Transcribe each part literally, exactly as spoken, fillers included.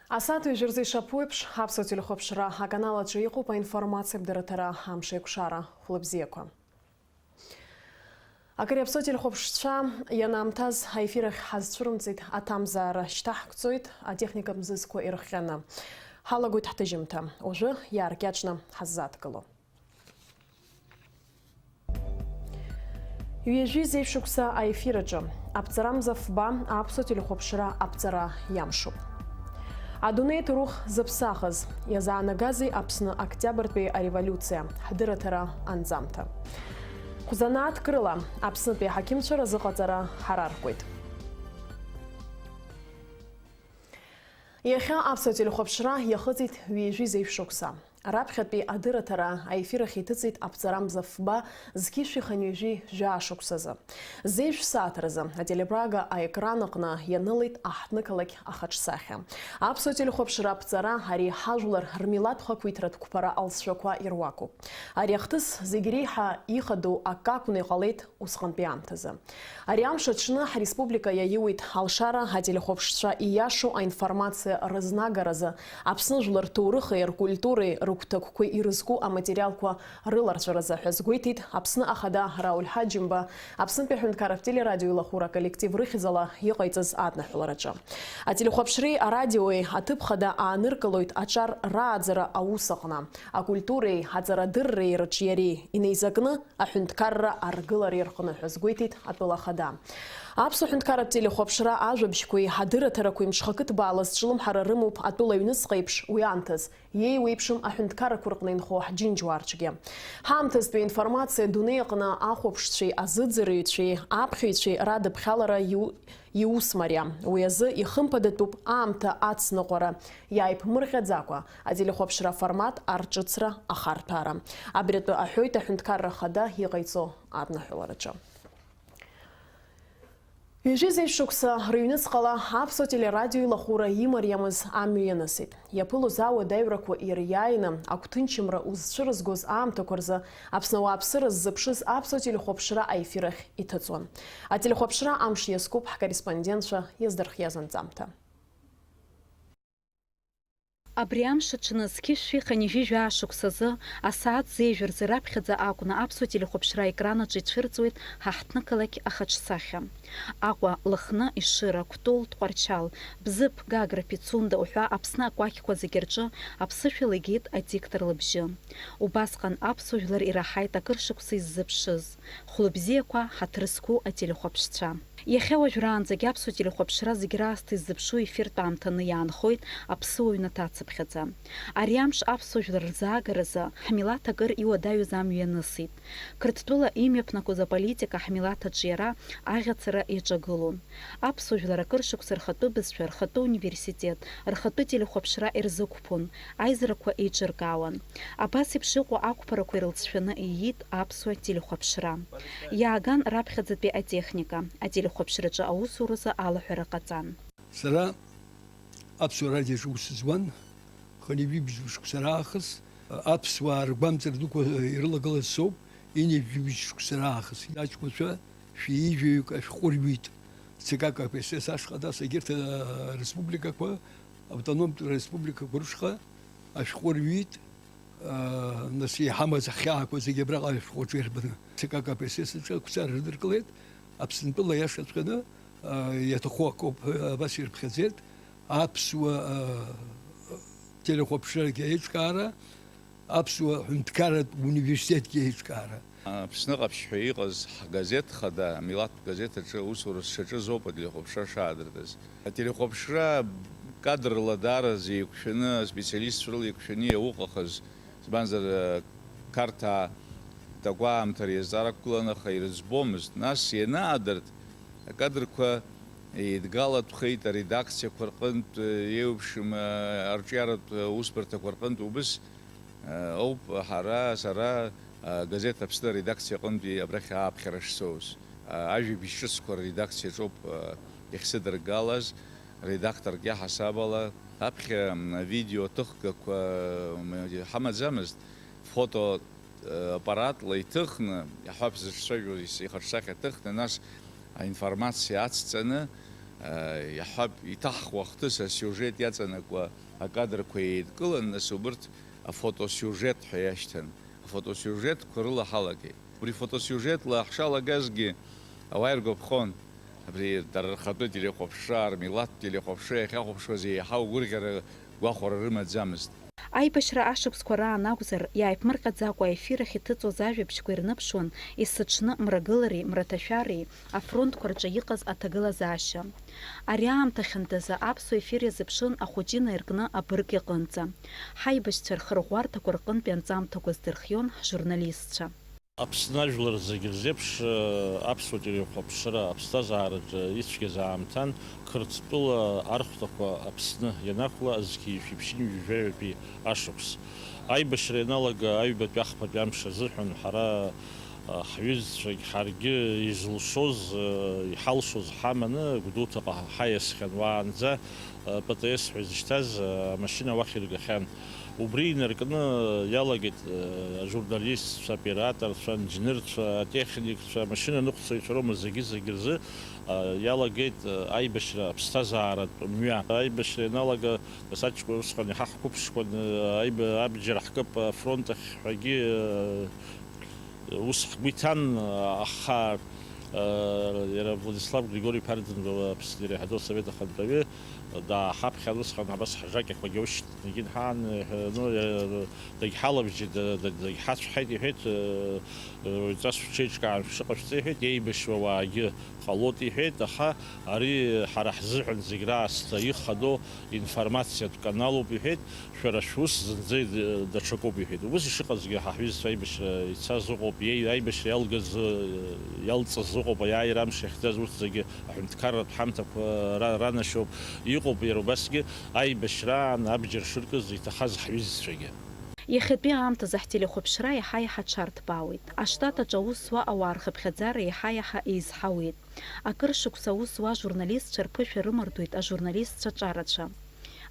Асааҭ ҩажәа рзы ишаԥу еиԥш, Аԥсуа телехәаԥшра аканал аҿы иҟоуп аинформациатә дырраҭара Амшеикәшара. Хәлыбзиақәа. Акыр иаԥсоу телехәаԥшцәа ианаамҭаз аефир ахь ҳазцәырымҵит, аҭамзаара шьҭаҳкӡоит, атехника мзызқәа ирыхҟьаны. Ҳалагоит ҳҭыжьымҭа. Уажәы иааркьаҿны ҳаззааҭгыло. Ҩажәи зеижә шықәса аефир аҿы аԥҵарамза фба аԥсуа телехәаԥшра аԥҵара иамшуп. Адунеи аҭоурых зыԥсахыз, иазаанагазеи Аԥсны Октиабртәи ареволиуциа, ҳдырраҭара анҵамҭа. Хәзанааҭк рыла Аԥснытәи аҳақьымцәа разыҟаҵара ҳараркуеит. Иахьа аԥсуа телехәаԥшра иахыҵит ҩажәи зеижә шықәса. Раԥхьатәи адырраҭара аефир ахь иҭыҵит аԥҵарамза фба зқьышәи хынҩажәи жәаа шықәсазы. Зеижә сааҭразы ателебрага аекран аҟны ианылеит аҳҭнықалақь ахаҿсахьа. Аԥсуа телехәаԥшра аԥҵара ари ҳажәлар рмилаҭ хақәиҭратә қәԥара алҵшәақәа ируакуп. Ари ахҭыс зегь реиҳа ихадоу акы акәны иҟалеит усҟантәи аамҭазы. Ари амш аҽны ҳреспублика иаиуит алшара ателехәаԥшцәа ииашоу аинформациа рызнагаразы Аԥсны жәлар рҭоурыхи ркультуреи рыгәҭакқәеи ирызку аматериалқәа рыларҵәаразы ҳәа азгәеиҭеит Аԥсны Ахада Рауль Ҳаџьымба Аԥснытәи аҳәынҭқарратә телерадиоилахәыра аколлектив рыхьӡала иҟаиҵаз адныҳәалараҿы. Ателехәаԥшреи арадиои аҭыԥ хада ааныркылоит аҿар рааӡара аус аҟны, акультуреи аҵарадырреи рыҿиареи инеизакны аҳәынҭқарра аргылареи рҟны ҳәа азгәеиҭеит атәыла ахада. Аԥсуа ҳәынҭқарратә телехәаԥшра ажәабжьқәеи адырраҭарақәеи мҽхакы ҭбаала зҿлымҳара рымоуп атәыла аҩныҵҟа еиԥш уи аамҭаз, иеиуеиԥшым аҳәынҭқаррақәа рҟны инхо ҳџьынџьуаарҿгьы. Ҳаамҭазтәи аинформациа адунеи аҟны ахәаԥшцәеи азыӡырҩцәеи аԥхьаҩцәеи радыԥхьалара иу-, иус мариам. Уи азы ихымԥадатәуп аамҭа ацныҟәара, иааиԥмырҟьаӡакәа ателехәаԥшра аформат арҿыцра ахарҭәаара. Абри атәы аҳәоит аҳәынҭқарра ахада иҟаиҵо адныҳәалараҿы. Ҩажәи зеижә шықәса рыҩныҵҟала аԥсуа телерадиои лахәыра имариамыз амҩа ианысит. Иаԥылоз ауадаҩрақәа ириааины, агәҭынчымра узцәырызгоз аамҭақәа рзы Аԥсны ауааԥсыра ззыԥшыз аԥсуа телехәаԥшра аефир ахь иҭыҵуан. Ателехәаԥшра амш иазкуп ҳкорреспондентцәа иаздырхиаз анҵамҭа. Абри амш аҽны зқьышәи хынҩажәи жәаа шықәсазы асааҭ зеижә рзы раԥхьаӡа акәны аԥсуа телехәаԥшра аекран аҿы ицәырҵуеит ҳаҳҭнықалақь ахаҿсахьа. Аҟәа, Лыхны, Ешыра, Кәтол, Тҟәарчал, Бзыԥ, Гагра, Пицунда уҳәа Аԥсны акәакьқәа зегьы рҿы аԥсышәала игеит адиктор лыбжьы. Убасҟан аԥсуа жәлар ираҳаит акыр шықәса иззыԥшыз, хәлыбзиақәа, ҳаҭыр зқәу ателехәаԥшцәа. Иахьа уажәраанӡагь аԥсуа телехәаԥшра зегь раасҭа иззыԥшу ефиртә аамҭаны иаанхоит аԥсуа ҩнаҭа ацыԥхьаӡа. Ари амш аԥсуа жәлар рзаагаразы ҳмилаҭ акыр иуадаҩыз амҩа ианысит. Қырҭтәыла имҩаԥнагоз аполитика ҳмилаҭ аҿиара аӷьацара иаҿагылон. Аԥсуа жәлар акыр шықәса рхатәы бызшәа, рхатәы университет, рхатәы телехәаԥшра ирзықәԥон, аизарақәа еиҿыркаауан. Абас еиԥш иҟоу ақәԥарақәа ирылҵшәаны ииит аԥсуа телехәаԥшра. Иааган раԥхьаӡатәи атехника, ателехәаԥшраҿы аусуразы алаҳәара ҟаҵан. Сара аԥсуа радиоҿы аус зуан, хынҩажәи быжьба шықәса раахыс, аԥсуаа ргәамҵра дуқәа ирылагылаз соуп, ҩынҩажәи быжьба шықәса раахыс. Аҷкәынцәа шәи ҩажәаҩык, ашәҟәы рҩит. Ц К К П С С ашҟа, нас егьырҭ, а, республикақәа, автономтә республикақәа рышҟа ашәҟәы рҩит, а, нас иҳамаз ахьаақәа зегьы абраҟа ашәҟәы аҿы ирбаны. Ц К К П С С аҿы ақәҵара рыдыркылеит, Аԥсынтәыла иашаҵәҟьаны, а, иаҭаху акоуп, а, абас ирыԥхьаӡеит, аԥсуа, а, телехәаԥшрагьы аиҿкаара, Аԥсуа ҳәынҭқарратә университетгьы аиҿкаара. Аԥсны ҟаԥшь ҳәа иҟаз ҳгазеҭ хада, амилаҭтә газеҭ аҿы аусура сшаҿыз ауп ателехәаԥшра шаадыртыз. Ателехәаԥшра кадрла даараӡа еиқәшәаны, аспециалистцәа рыла еиқәшәаны иауҟахыз, избанзар, Қарҭаа такәаамҭа ари азҵаара ақәгылан, аха ирыӡбомызт. Нас ианаадырт, акадрқәа еидгалатәхеит, аредакциақәа рҟынтә еиуеиԥшым арҿиаратә усбарҭақәа рҟынтә убыс Ауп, ҳара, сара, газеҭ Аԥсны аредакциа аҟынтәи абрахь ааԥхьара шсоуз, ажәабжь ҿыцқәа рредакциаҿоуп иахьсыдыргалаз, редакторк иаҳасаб ала. Аԥхьа авидео ҭыхгақәа ҳамаӡамызт, фото аппаратла иҭыхны, иаҳҳәап, зыҿцәажәо ихаҿсахьа ҭыхны, нас аинформациа ацҵаны, Иаҳҳәап, иҭаҳхуа ахҭыс асиужет иаҵанакуа акадрқәа еидкылан, нас убырҭ афотосиужет ҳәа иашьҭан. Афотосиужетқәа рыла ҳалагеит. Убри фотосиужетла ҳшалагазгьы ауаа иргәаԥхон. Абри дара рхатәы телехәаԥшра, рмилаҭтә телехәаԥшра иахьахәаԥшуаз еиҳа угәырӷьара, гәахәара рымаӡамызт. Аибашьра ашықәсқәа раан акәзар, иааиԥмырҟьаӡакәа аефир ахь иҭыҵуаз ажәабжьқәа ирныԥшуан есыҽны мрагылареи мраҭашәареи афронтқәа рҿы иҟаз аҭагылазаашьа. Ари аамҭа хьанҭазы аԥсуа ефир иазыԥшын ахәыҷы инаиркны абырг иҟынӡа. Ҳаибашьцәа рхырӷәӷәарҭақәа рҟынтәи анҵамҭақәа здырхион ҳжурналистцәа. Аԥсны ажәлар зегьы рзеиԥш, аԥсуа телехәаԥшра аԥсҭазаараҿы ицәгьаз аамҭан Қырҭтәыла архәҭақәа Аԥсны ианақәла зқьи жәшәи ԥшьынҩажәи жәаҩатәи ашықәс. Аибашьра ианалага аҩбатәи ахԥатәи амш азыҳәан ҳара, ҳҩызцәагь ҳаргьы изылшоз, иҳалшоз ҳаманы Гәдоуҭаҟа ҳаиасхьан. Уаанӡа П Т С ҳәа изышьҭаз амашьына уахь иргахьан. Убри инаркны иалагеит ажурналистцәа, аоператорцәа, анџьнырцәа, атехникцәа, амашьынаныҟәцаҩцәа роума, зегьы-зегьы рзы иалагеит аибашьра аԥсҭазааратә мҩа. Аибашьра ианалага, нас аҷкәын усҟан иаҳа ҳқәыԥшқәан, аиба-, абџьар ҳкып афронт ахь ҳәагьы, Ус ҳгәы иҭан, аха, э, иара Владислав Григори-иԥа Арӡынба, Аԥсны иреиҳаӡоу асовет ахантәаҩы, дааҳаԥхьан, усҟан абас ҳжакьақәагьы аушьҭны егьин ҳаан, э, ну, э, дагьҳалабжьеит, да-, да-, дагьҳацәҳаит, иҳәеит, э, э, уаҩҵас шәҽеиҿкаан шәшыҟашәҵа, иҳәеит, еибашьуа уаагьы ҟалоит, иҳәеит, аха ари ҳара ҳзыҳәан зегь раасҭа ихадоу информациатә каналуп, иҳәеит. Шәара шәус зынӡа даҽакоуп, иҳәеит. Убыс ишыҟазгьы, ҳа ҳҩызцәа аибашьра ицаз ыҟоуп, иеи-, аибашьра иалгаз, ы, иалҵыз ыҟоуп, аиааира амш иахьӡаз урҭ зегьы аҳәынҭқарратә ҳамҭақәа ра-, ранашьоуп. Иҟоуп иара убасгьы аибашьраан абџьар шыркыз иҭахаз ҳҩызцәагьы. Иахьатәи аамҭазы ҳтелехәаԥшра иаҳа-иаҳа аҽарҭбаауеит. Аштат аҿы аус зуа ауаа рхыԥхьаӡара иаҳа-иаҳа еизҳауеит. Акыр шықәса аус зуа ажурналистцәа рԥышәа рымардоит ажурналистцәа ҿарацәа.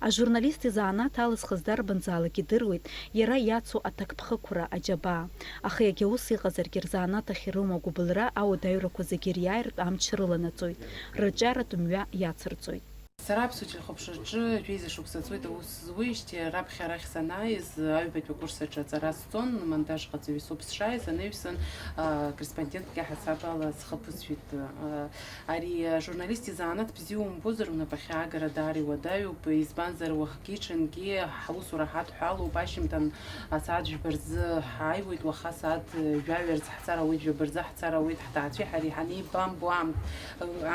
Ажурналист изанааҭ алызхыз дарбанзаалак идыруеит иара иацу аҭакԥхықәра, аџьабаа. Аха иагьа ус иҟазаргьы, рзанааҭ ахь ирымоу агәыбылра ауадаҩрақәа зегьы риааиртә амч рыланаҵоит, рырҿиаратә мҩа иацырҵоит. Сара аԥсуа телехәаԥшраҿы жәеиза шықәса ҵуеит аус зуеижьҭеи, раԥхьа арахь санааиз, аҩбатәи акурс аҿы аҵара сҵон, монтажҟаҵаҩы соуп сшааиз, анаҩсан, а, корреспонденттәи аҳасабала схы ԥысшәеит, а, Ари ажурналист изанааҭ бзиа умбозар, унапахьы аагара даара иуадаҩуп, избанзар, уахгьы-ҽынгьы ҳусура ҳадҳәалоуп, ашьыжьымҭан асааҭ жәба рзы ҳааиуеит, уаха асааҭ жәаҩа рзы ҳцар ауеит, жәаба рзы ҳцар ауеит, ҳҭаацәеи ҳареи ҳанеибамбо аамҭ-,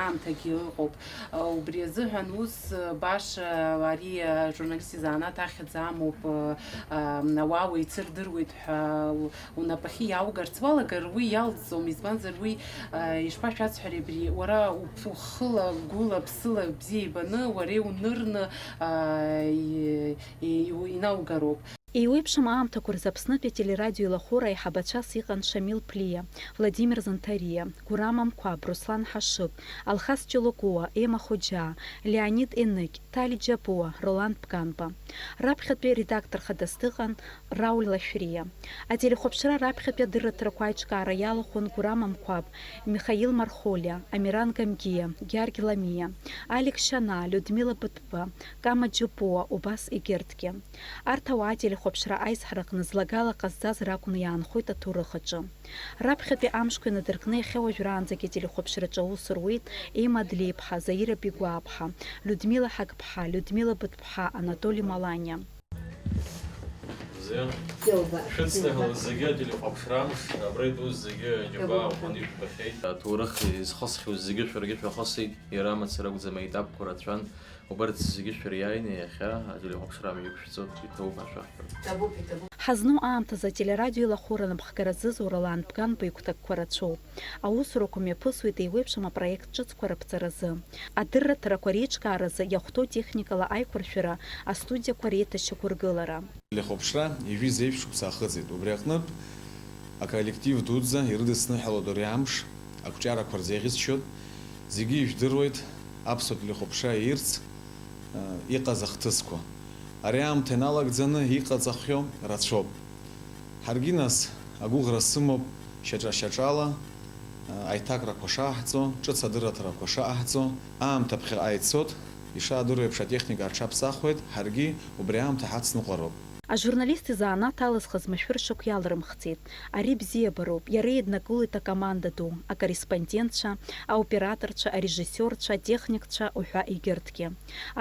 аамҭагьы ыҟоуп. Убри азыҳәан ус баша ари ажурналист изанааҭ ахьӡ амоуп, ауаа уеицырдыруеит ҳәа Унапахьы иааугарц уалагар, уи иалҵӡом, избанзар, уи, а, ишԥашәасҳәари абри, уара уԥ-, ухыла, гәыла, ԥсыла бзиа ибаны, уара иунырны, а, и-, и-, инаугароуп. Еиуеиԥшым аамҭақәа рзы Аԥснытәи ателерадио еилахәыра аиҳабацәас иҟан Шамил Ԥлиа, Владимир Занҭариа, Гурам Амқәаб, Руслан Ҳашыг, Алхас Ҷылокуа, Ема Хоџьаа, Леонид Еныкь, Ҭали Џьапуа, Ролан Бганба. Раԥхьатәи аредактор хадас дыҟан Рауль Лашәриа. Ателехәаԥшра раԥхьатәи адырраҭарақәа аиҿкаара иалахәын Гурам Амқәаб, Михаил Мархолиа, Амиран Гамгиа, Георги Ламиа, Алик Шьанаа, Людмила Быҭәба, Кама Џьапуа, убас егьырҭгьы. Арҭ ауаа ателехәаԥшра аизҳараҟны злагала ҟазҵаз ракәны иаанхоит аҭоурых аҿы. Раԥхьатәи амшқәа инадыркны иахьа уажәраанӡагьы ателехәаԥшраҿы аус руеит Ема Длеиԥҳа, Заира Бигәааԥҳа, Людмила Ҳагԥҳа, Людмила Быҭәԥҳа, Анатоли Маланиа. Шәыцҭаҳәала зегьы ателехәаԥшра амш, абра итәоу зегьы џьабаа ӷәӷәаны ижәбахьеит. Аҭоурых изхысхьоу зегьы шәаргьы шәахысит, иара мацара акәӡам, аетапқәа рацәан. Убарҭ зегьы шәыриааины иахьа ателехәаԥшра амҩа иқәшәҵо иҭоуп ҳәа шәаҳҳәоит. Ҳазну аамҭазы ателерадио еилахәыра анапхгара зызу Ролан Бганба игәҭакқәа рацәоуп. Аусурақәа мҩаԥысуеит еиуеиԥшым апроект ҿыцқәа раԥҵаразы. Адырраҭарақәа реиҿкааразы иахәҭоу техникала аиқәыршәара, астудиақәа реиҭашьақәыргылара. Ателехәаԥшра ҩажәи зеижә шықәса ахыҵит. Убри аҟнытә, аколлектив дуӡӡа ирыдысныҳәалоит ари амш, ақәҿиарақәа рзеиӷьасшьоит. Зегьы ижәдыруеит аԥсуа телехәаԥшра иирц, э, иҟаз ахҭысқәа. Ари аамҭа иналагӡаны иҟаҵахьоу рацәоуп. Ҳаргьы нас агәыӷра сымоуп шьаҿа-шьаҿала Аиҭакрақәа шаҳҵо, ҿыц адырраҭарақәа шаҳҵо, аамҭа ԥхьаҟа ицоит, ишаадыруа еиԥш атехника аҽаԥсахуеит, ҳаргьы убри аамҭа ҳацныҟәароуп. Ажурналист изанааҭ алызхыз машәыршақә иалрымхӡеит. Ари бзиабароуп, иара иднакылоит акоманда ду, акорреспондентцәа, аоператорцәа, арежиссиорцәа, атехникцәа уҳәа егьырҭгьы.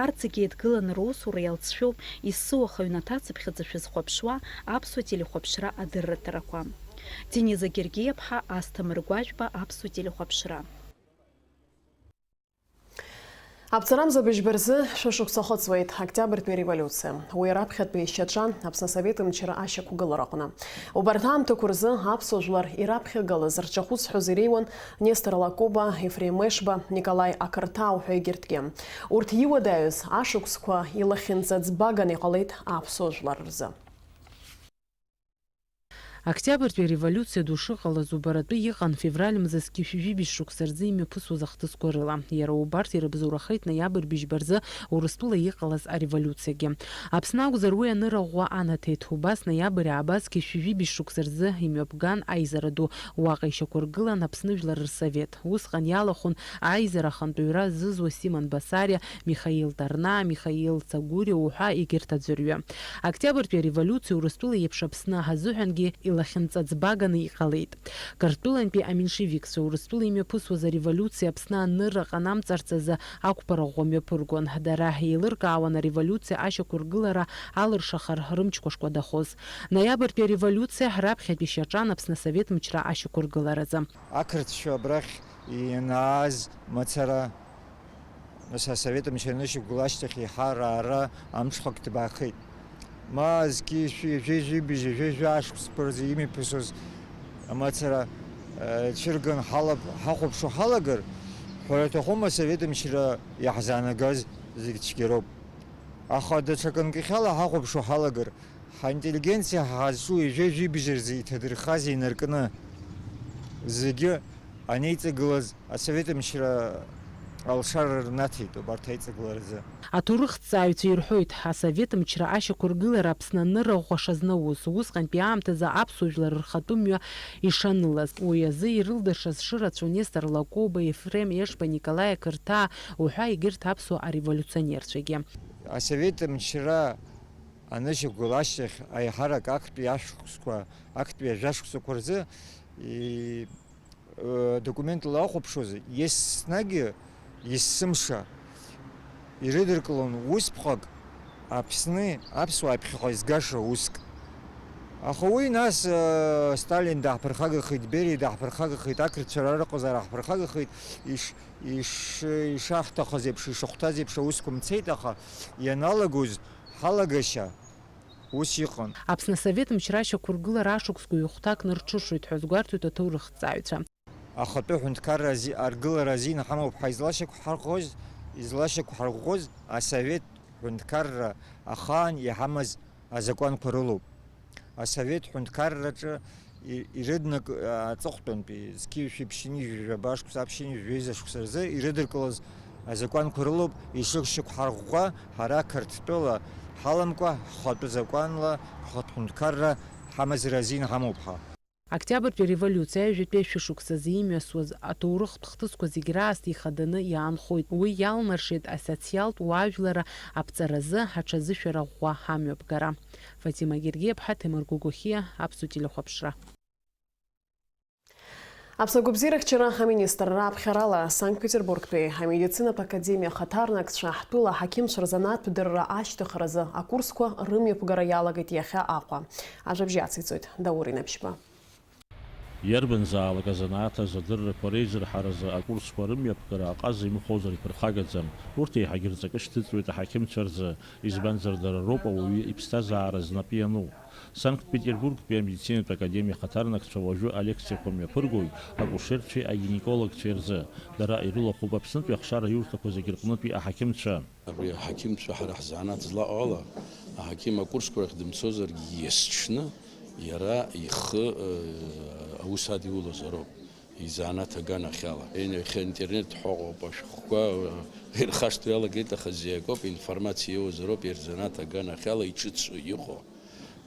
Арҭ зегьы еидгыланы русура иалҵшәоуп, есыуаха аҩнаҭа цыԥхьаӡа шәызхәаԥшуа аԥсуа телехәаԥшра адырраҭарақәа. Дениза Гергиаԥҳа, Асҭамыр Гәажәба, аԥсуа телехәаԥшра. Аԥҵарамза быжьба рзы шәышықәса хыҵуеит Октиабртәи ареволиуциа. Уи раԥхьатәи шьаҿа Аԥсны Асовет мчра ашьақәгылараҟны. Убарҭ аамҭақәа рзы аԥсуа жәлар ираԥхьагалаз рҿахәы зҳәоз иреиуан Нестор Лакоба, Ефрем Ешба, Николаи Ақырҭаа уҳәа егьырҭгьы. Урҭ иуадаҩыз ашықәсқәа илахьынҵа ӡбаганы иҟалеит аԥсуа жәлар рзы. Октиабртәи ареволиуциа ду шыҟалаз убаратәы иҟан февраль мза зқьи шәи жәибжь шықәса рзы имҩаԥысуаз ахҭысқәа рыла. Иара убарҭ ирыбзоурахеит ноиабр быжьба рзы Урыстәыла иҟалаз ареволиуциагьы. Аԥсны акәзар уи анырра ӷәӷәа анаҭеит. Убас ноиабр ааба зқьи шәи жәибжь шықәса рзы имҩаԥган аизара ду. Уаҟа ишьақәыргылан Аԥсны Жәлар Рсовет. Усҟан иалахәын аизара ахантәаҩра зызуа Симон Басариа, Михаил Тарнаа, Михаил Цагуриа уҳәа егьырҭ аӡәырҩы. Октиабртәи ареволиуциа Урыстәыла еиԥш Аԥсны азыҳәангьы илахьынҵа ӡбаганы иҟалеит. Қырҭтәылантәи аменшевикцәа Урыстәыла имҩаԥысуаз ареволиуциа Аԥсны анырра ҟанамҵарц азы ақәԥара ӷәӷәа мҩаԥыргон. Дара еилыркаауан ареволиуциа ашьақәыргылара алыршахар рымчқәа шкәадахоз. Ноиабртәи ареволиуциа раԥхьатәи шьаҿан Аԥсны Асовет мчра ашьақәыргыларазы. Ақырҭцәа абрахь ианааз мацара, нас асовет мчра анышьақәгыла ашьҭахь еиҳа раара амҽхак ҭбаахеит. Ма зқьи жәи-, жәи-, жәибжь, жәи-, жәаа шықәсқәа рзы имҩаԥысуаз амацара, э, цәырган ҳалап-, ҳахәаԥшуа ҳалагар, ҳәара аҭахума, асовет мчра иаҳзаанагаз зегь цәгьароуп. Аха даҽа кынкахьала ҳахәаԥшуа ҳалагар, ҳинтеллигенциа ҳазҿу ҩажәи жәибжь рзы иҭадырхаз инаркны, зегьы анеиҵагылаз асовет мчра алшара рнаҭеит убарҭ аиҵагыларазы. Аҭоурыхҭҵааҩцәа ирҳәоит, асовет мчра ашьақәыргылара Аԥсны анырра ӷәӷәа шазнаус, усҟантәи аамҭазы аԥсуа жәлар рхатәы мҩа ишанылаз. Уи азы ирылдыршаз шырацәоу Нестор Лакоба, Ефрем Ешба, Николаи Ақырҭаа уҳәа егьырҭ аԥсуа ареволиуционерцәагьы. Асовет мчра анышьақәгыла ашьҭахь аиҳарак актәи ашықәсқәа, актәи ажәашықәсақәа рзы и-, э, документла ахәаԥшуазы, еснагь есымша ирыдыркылон усԥҟак Аԥсны аԥсуаа ԥхьаҟа изгаша уск. Аха уи нас, э, Сталин даҳԥырхагахеит, Бериа даҳԥырхагахеит, ақырҭцәа рарҟазаара ҳԥырхагахеит, иш-, иш-, ишаҳҭахыз еиԥш, ишахәҭаз еиԥш аусқәа мцеит, аха ианалагоз ҳалагашьа ус иҟан. Аԥсны Асовет мчра ашьақәыргылара ашықәсқәа ҩ-хәҭак нырҽыҽуеит ҳәа азгәарҭоит аҭоурыхҭҵааҩцәа. Ахатәы ҳәынҭқарра ази-, аргылара азин ҳамоуп ҳәа излашьақәҳарӷәӷәоз, излашьақәҳарӷәӷәоз асовет ҳәынҭқарра ахаан иҳамаз азакәанқәа рылоуп. Асовет ҳәынҭқарраҿы и-, ирыднак-, аҵыхәтәантәи зқьи жәшәи ԥшьынҩажәи жәаба шықәса, ԥшьынҩажәи жәеиза шықәса рзы ирыдыркылаз азакәанқәа рылоуп ишышьақәҳарӷәӷәа, ҳара Қырҭтәыла ҳаламкәа, ҳхатәы закәанла, ҳхатә ҳәынҭқарра ҳамазара азин ҳамоуп ҳәа. Октиабртәи ареволиуциа ҩажәатәи ашәышықәсазы имҩасуаз аҭоурыхтә хҭысқәа зегь раасҭа ихаданы иаанхоит. Уи иалнаршеит асоциалтә уаажәлара аԥҵаразы аҽазышәара ӷәӷәа амҩаԥгара. Фатима Гергиаԥҳа, Ҭемыр Гогохиа, Аԥсуа телехәаԥшра. Аԥсны агәабзиарахьчара аминистрра аԥхьарала Санкт-Петербургтәи амедицинатә академиа ахаҭарнакцәа ҳтәыла аҳақьымцәа рзанааҭтә дырра ашьҭыхразы акурсқәа рымҩаԥгара иалагеит иахьа Аҟәа. Ажәабжь ациҵоит Даур Инабшьба. Иарбанзаалак азанааҭ азы адыррақәа реизырҳаразы акурсқәа рымҩаԥгара аҟаза имхозар иԥырхагаӡам. Урҭ еиҳагьы рҵакы шьҭыҵуеит аҳақьымцәа рзы, избанзар, дара роуп ауаҩы иԥсҭазаара знапы иану. Санкт-Петербургтәи амедицинатә академиа ахаҭарнакцәа уажәы алекциақәа мҩаԥыргоит акушерцәеи агинекологцәеи рзы. Дара ирылахәуп Аԥснытәи ахшара иурҭақәа зегьы рҟнытәи аҳақьымцәа. Абри аҳақьымцәа ҳара ҳзанааҭ злаҟоу ала, аҳақьым акурсқәа рахь дымцозаргьы есҽны иара ихы, э, аус адиулозароуп, изанааҭ аганахьала. Иахьа интернет ҳәа ыҟоуп, ашәҟәқәа, э, ирхашҭуа иалагеит, аха зегь акоуп, информациа иоуазароуп, ирзанааҭ аганахьала иҿыцу иҟоу.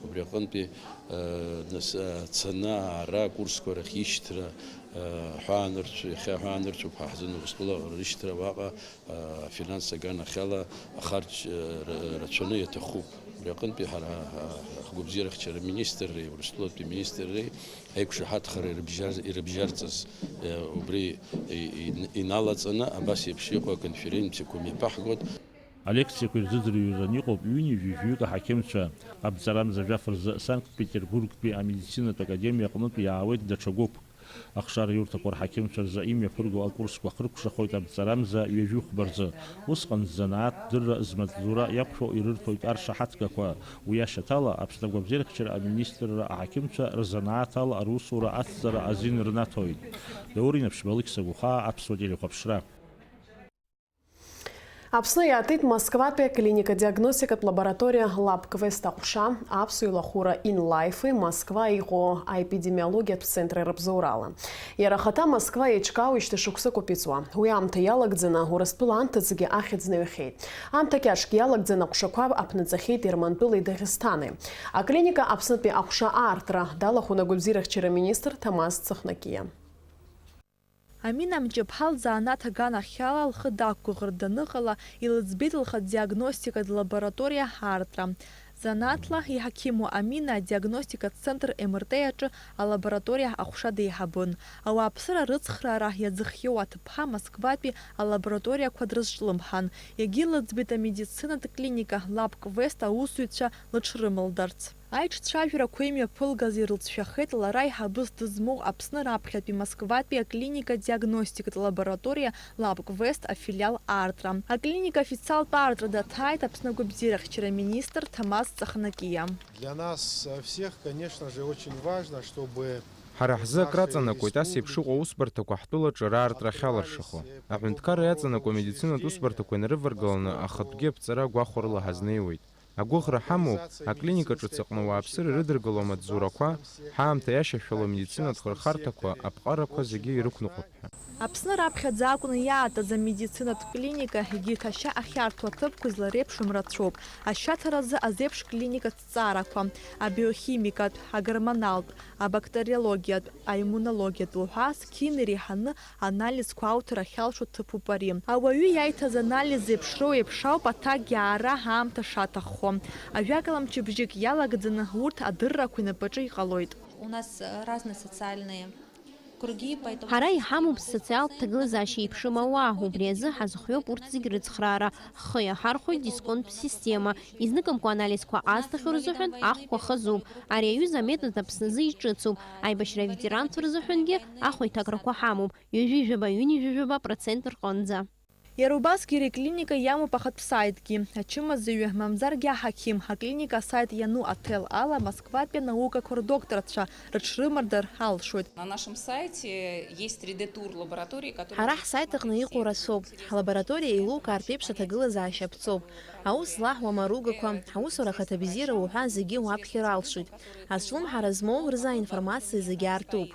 Убри аҟынтәи, э, нас, э, цаны аара акурсқәа рахь ишьҭра, э, ҳәаанырцә-, иахьа ҳәаанырцәуп ҳәа ҳзын Урыстәыла рышьҭра уаҟа, э, афинанс аганахьала ахарџь, э, р-, рацәаны иаҭахуп. Убри аҟынтәи ҳара, ҳа-, ҳгәабзиарахьчара министрреи Урыстәылатәи министрреи аиқәшаҳаҭхара ирыбжьар-, ирыбжьарҵаз, э, убри и-, и-, иналаҵаны абас еиԥш иҟоу аконференциақәа мҩаԥаҳгоит. Алекциақәа ирзыӡырҩуаз аниҟоуп ҩынҩажәи жәаҩык аҳақьымцәа, абҵарамза жәаф рзы Санкт-Петербургтәи амедицинатә академиа аҟнытә иаауеит даҽа гәыԥк. Ахшара иурҭақәа рҳақьымцәа рзы имҩаԥырго акурсқәа ахыркәшахоит абҵарамза ҩажәи хәба рзы. Усҟан ззанааҭтә дырра змаҵзура иақәшәо ирырҭоит аршаҳаҭгақәа. Уи ашьаҭала, Аԥсны агәабзиарахьчара аминистрра аҳақьымцәа рзанааҭ ала русура ацҵара азин рнаҭоит. Даур Инаԥшьба, Алықьса Гәахаа, Аԥсуа телехәаԥшра. Аԥсны иаатит Москватәи аклиника-диагностикатә лабораториа LabQuest аҟәша аԥсуа илахәыра InLife-и Москва иҟоу аепидемиологиатә центри рыбзоурала. Иара ахаҭа Москва еиҿкаауеижьҭеи шықәсык ауп иҵуа. Уи аамҭа иалагӡаны Урыстәыла анҭыҵгьы ахьӡ наҩхьеит. Аамҭа кьаҿк иалагӡаны аҟәшақәа аԥнаҵахьеит Ермантәылеи Даӷьысҭани. Аклиника Аԥснытәи аҟәша аартра далахәын агәабзиарахьчара министр Ҭамаз Цыхнакиа. Амина Мҷаԥҳа лзанааҭ аганахьала лхы дақәгәыӷыртә даныҟала, илыӡбеит лхатә диагностикатә лабораториа аартра. Занааҭла иҳақьыму Амина адиагностикатә центр МРТ аҿы алабораториа аҟәша деиҳабын. Ауааԥсыра рыцхраара иазыхиоу аҭыԥҳа Москватәи алабораториақәа дрызҿлымҳан. Егьи лыӡбеит амедицинатә клиника LabQuest аусзуҩцәа лыҽрымылдарц. Аиҿцәажәарақәа имҩаԥылгаз ирылҵшәахеит лара иҳабыс дызмоу Аԥсны раԥхьатәи Москватәи аклиника-диагностикатә лабораториа LabQuest афилиал аартра. Аклиника официалтә аартра даҭааит Аԥсны агәабзиарахьчара министр Ҭамаз Цахнакиа. Для нас, э, всех, конечно же, очень важно, чтобы Ҳара ҳзы акраҵанакуеит ас еиԥш ыҟоу аусбарҭақәа ҳтәылаҿы раартра ахьалыршахо. Аҳәынҭқарра иаҵанакуа амедицинатә усбарҭақәа инарываргаланы ахатәгьы аԥҵара гәахәарыла ҳазнеиуеит. Агәыӷра ҳамоуп, аклиника ҿыц аҟны ауааԥсыра ирыдыргало амаҵзурақәа, ҳаамҭа иашьашәало амедицинатә хырхарҭақәа, аԥҟарақәа зегьы ирықәныҟәап ҳәа. Аԥсны раԥхьаӡа акәны иаатыз амедицинатә клиника егьырҭ ашьа ахьарҭо аҭыԥқәа излареиԥшым рацәоуп. Ашьаҭаразы азеиԥш клиникатә ҭҵаарақәа, абиохимикатә, агормоналтә, абактериологиатә, аиммунологиатә уҳәа зқьи иреиҳаны анализқәа ауҭар ахьалшо ҭыԥуп ари. Ауаҩы иаиҭаз анализ зеиԥшроу еиԥш ауп аҭакгьы аара аамҭа шаҭаххо. Ажәакала, мчыбжьык иалагӡаны урҭ адыррақәа инапаҿы иҟалоит. У нас, э, разные социальные круги, поэтому Ҳара иҳамоуп социалтә ҭагылазаашьа еиԥшым ауаа, убри азы ҳазхиоуп урҭ зегь рыцхраара. Ҳхы иаҳархәоит дисконттә система, изныкымкәа анализқәа азҭахьоу рзыҳәан ахәқәа хазуп. Ари аҩыза аметод Аԥсназы иҿыцуп. Аибашьра аветеранцәа рзыҳәангьы ахәеиҭакрақәа ҳамоуп, ҩажәи жәаба, ҩынҩажәи жәаба процент рҟынӡа. Иара убасгьы ари аклиника иамоуп ахатә саитгьы. Ачымазаҩы, мамзаргьы аҳақьым, аклиника асаит иану аҭел ала Москватәи анаукақәа рдокторцәа рыҽрымардар алшоит. На нашем сайте есть три дэ тур лаборатории, которые Ҳара ҳсайт аҟны иҟоу рацәоуп. Ҳлабораториа еилукаартә еиԥш аҭагылазаашьа ԥҵоуп. Аус злаҳуа амаругақәа, аусура ахаҭабзиара уҳәа зегьы уаԥхьар алшоит. Азҿлымҳара змоу рзы аинформациа зегьы аартуп.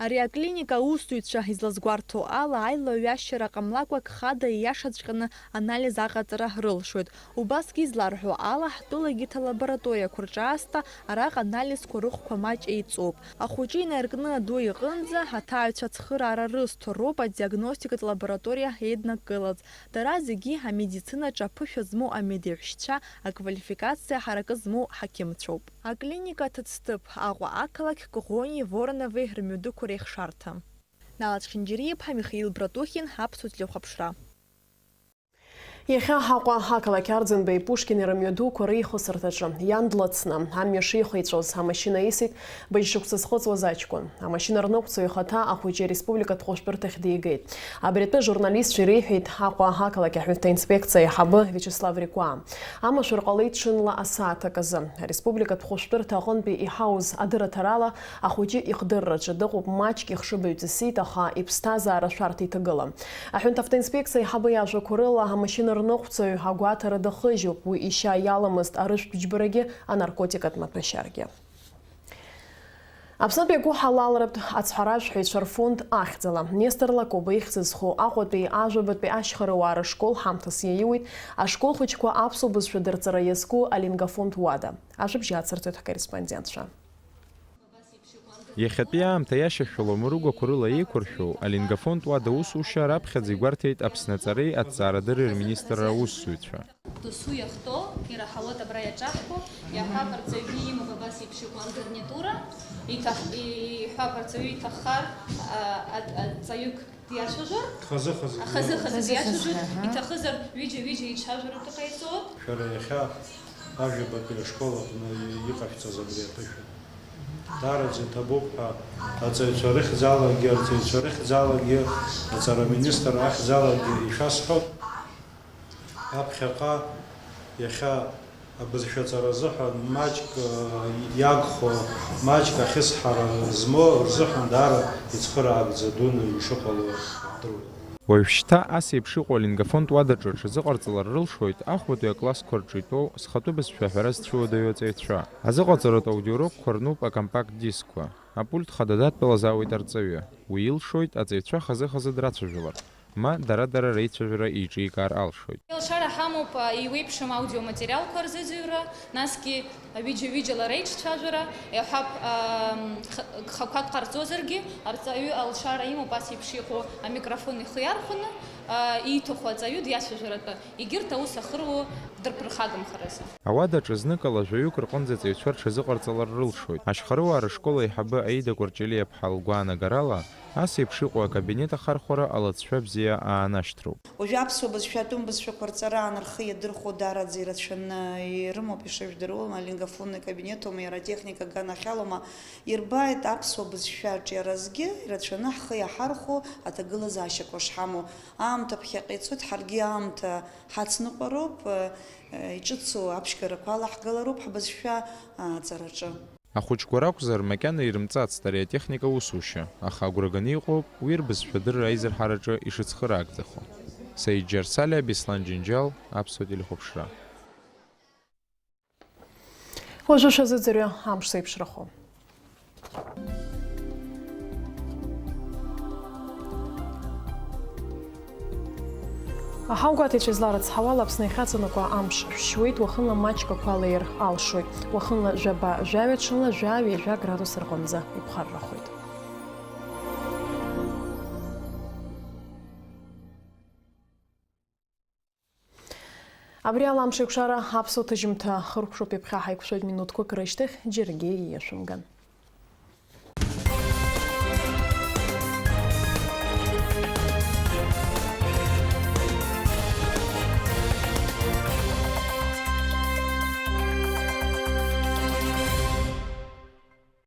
Ари аклиника аусзуҩцәа излазгәарҭо ала, аилаҩашьара ҟамлакәа хада ииашаҵәҟьаны анализ аҟаҵара рылшоит. Убасгьы изларҳәо ала, ҳтәыла егьырҭ алабораториақәа рҿы аасҭа араҟа анализқәа рыхәқәа маҷ еиҵоуп. Ахәыҷы инаиркны аду иҟынӡа аҭаҩцәа ацхыраара рызҭо роуп адиагностикатә лабораториа еиднакылаз. Дара зегьы амедицинаҿы аԥышәа змоу амедеиҳәшьцәа, аквалификациа ҳаракы змоу ҳақьымцәоуп. Аклиника аҭыӡҭыԥ Аҟәа ақалақь Коӷониеи Воронови рмҩадуқәа реихшарҭа. Нала Чхинџьариа-иԥҳа, Михаил Братухин, Аԥсуа телехәаԥшра. Иахьа Аҟәа ақалақь Арӡынбеи Пушкини рымҩадуқәа реихысырҭаҿы иан длыцны, амҩа шихеицәоз амашьына исит быжь шықәса зхыҵуаз аҷкәын. Амашьына рныҟәцаҩ ихаҭа ахәыҷы ареспубликатә хәышәтәырҭахь дигеит. Абри атәы ажурналистцәа иреиҳәеит Аҟәа ақалақь аҳәынҭа инспекциа аиҳабы Виачеслав Рикәаа. Амашәыр ҟалеит ҽынла асааҭ аказы. Ареспубликатә хәышәтәырҭа аҟынтәи иҳауз адырраҭарала ахәыҷы ихдырраҿы дыҟоуп, маҷк ихшыбаҩ ҵысит, аха иԥсҭазаара шәарҭа иҭагылам. Аҳәынҭ автоинспекциа аиҳабы иажәақәа рыла, амашьына рныҟәцаҩ агәаҭара дахыжьуп, уи ишьа иаламызт арыжәтә џьбарагьы, анаркотикатә маҭәашьаргьы. Аԥснытәи агәыҳалалратә ацҳаражәҳәаҩцәа рфонд ахьӡала Нестор Лакоба ихьӡ зху Аҟәатәи ажәабатәи ашьхарыуаа рышкол ҳамҭас иаиуит, ашкол хәыҷқәа аԥсуа бызшәа дырҵара иазку олигофонд уада. Ажәабжь ацырҵоит ҳкорреспондентцәа. Иахьатәи аамҭа иашьашәалоу амыругақәа рыла еиқәыршәоу олигофонд уада аусушьа раԥхьаӡа игәарҭеит Аԥсны аҵареи аҭҵаарадырреи рминистрра аусзуҩцәа. Досу иахәҭоу, ираҳауеит абра иаҿаҳкуа, иаҳҳәап, арҵаҩгьы имоуп абас еиԥш иҟоу агарнитура, иҭах-, и-, иҳәап, арҵаҩы иҭаххар, а, а, а, ҵаҩык диацәажәар, хазы-хазы, хазы-хазы диацәажәар, аҳа, иҭахызар, ҩыџьа-ҩыџьа еицәажәаратәы ҟаиҵоит. Шәара иахьа ажәабатәи ашкол аҟны иҟашәҵаз абри аԥышәа даараӡа иҭабуп ҳәа, аҵаҩцәа рыхьӡалагьы, арҵаҩцәа рыхьӡалагьы, аҵара аминистр ахьӡалагьы ишәасҳәап. Аԥхьаҟа иахьа абызшәаҵара азыҳәан маҷк, э, иагхо, маҷк ахьысҳара змоу рзыҳәан даара ицхыраагӡа дуны ишыҟало рдыруеит. Уажәшьҭа ас еиԥш иҟоу олигофонд уадаҿы рҽазыҟарҵалар рылшоит ахәбатәи аклассқәа рҿы итәоу зхатәы бызшәа аҳәара зцәыуадаҩу аҵаҩцәа. Азыҟаҵаратә аудиоурокқәа рнуп акомпакт дискқәа. Апульт хада дадтәалазаауеит арҵаҩы. Уи илшоит аҵаҩцәа хазы-хазы драцәажәалар, ма дара-дара реицәажәара еиҿикаар алшоит. Алшара ҳамоуп, а, еиуеиԥшым аудиоматериалқәа рзыӡырҩра, насгьы ҩыџьа-ҩыџьала реиҿцәажәара, иаҳҳәап, ам, х-, гхақәак ҟарҵозаргьы, арҵаҩы алшара имоуп ас еиԥш иҟоу амикрофон ихы иархәаны, а, ииҭаху аҵаҩы диацәажәаратәы, егьырҭ аус ахыруа дырԥырхагамхаразы. Ауадаҿы зныкала жәаҩык рҟынӡа аҵаҩцәа рҽазыҟарҵалар рылшоит. Ашьхарыуаа рышкол аиҳабы Аида Кәарҷелиаԥҳа лгәаанагарала, ас еиԥш иҟоу акабинет ахархәара алыҵшәа бзиа аанашьҭроуп. Уажәы аԥсуа бызшәа атәым бызшәақәа рҵараан рхы иадырхәо даараӡа ирацәаны ирымоуп, ишыжәдыруа, олигофонный кабинетума, иара атехника аганахьалоума, ирбааит аԥсуа бызшәа аҿиаразгьы ирацәаны ҳхы иаҳархәо аҭагылазаашьақәа шҳамоу. Аамҭа ԥхьаҟа ицоит, ҳаргьы аамҭа ҳацныҟәароуп, э, иҿыцу аԥшьгарақәа алаҳгалароуп ҳбызшәа аҵараҿы. Ахәыҷқәа ракәзар, макьана ирымҵацт ари атехника аусушьа, аха агәра ганы иҟоуп уи рбызшәа адырра аизырҳараҿы ишыцхыраагӡахо. Саид Џьарсалиа, Беслан Џьынџьал, Аԥсуа телехәаԥшра. Уажәы шәазыӡырҩы амш зеиԥшрахо. Аҳаугәаҭаҩцәа изларыцҳауала, Аԥсны иахьаҵанакуа амш шәшьуеит, уахынла маҷк ақәа леир алшоит. Уахынла жәаба, жәаҩа, ҽынла жәаҩа, ҩажәа градус рҟынӡа иԥхаррахоит. Абри ала амш еиқәшара аԥсуа ҭыжьымҭа хыркәшоуп, ҩаԥхьа ҳаиқәшәоит минуҭқәак рышьҭахь, џьаргьы ииашәымган.